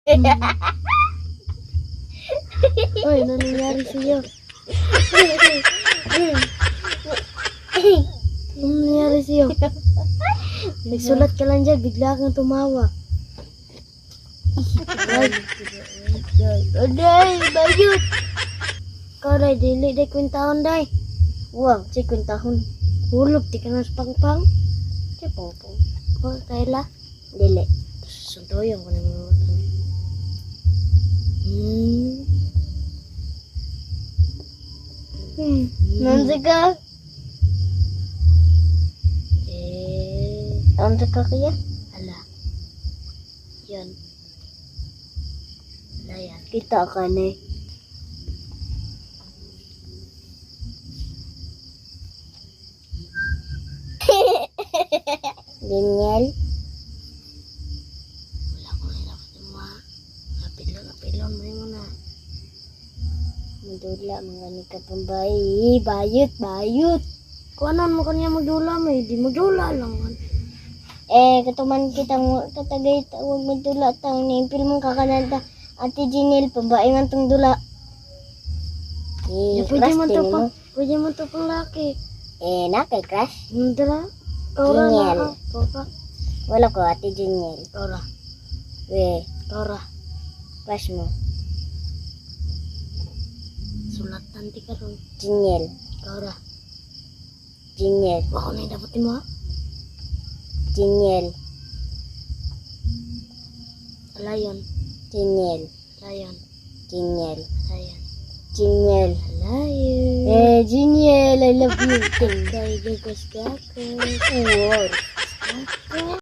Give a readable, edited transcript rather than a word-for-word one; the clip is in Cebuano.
Uy, ano nangyari sa'yo? Ano nangyari sa'yo? Nagsulat ka lang dyan, bigla kang tumawa. Ay, Aday, bayot. ikaw day, dili day kwentahon day. Wow, si kwentahon. Hulog, di ka na sa pangpang. Si pongpong. Oh, Kayla. Dili. Suntoyon ko na mga mata. Nansa ka? Eh, Nansa ka kaya? Ala. Yan. Ala yan. Kita ka na eh. Daniel? Wala ko na dapat yung mga apilon, apilon mo yun na. Madula, mga ni ka pambayi. Bayot, bayot. Kung ano mo kanya magdula, may di magdula lang man. Eh, katuman kita mo, tatagay, huwag magdula tang niimpil mong kakananta. Ate Jinel, pambae man tong dula. Eh, Ya, pwede crush man to din pa, mo. pwede man to pang laki. Eh, na kay crush? Dala. Tora na Genial. ka. Tora. Wala ko, Ate Jinel. Tora. We, Tora. Crush mo. Sulatan ti karon. Jinel. Tora. Jinel. Wako na yung dapat mo ha. Jinel. Alayon. Jinel. Alayon. Jinel. Alayon. Jinel. Alayon. Eh, Jinel, I love you. Kay gagas ka ko. Wow.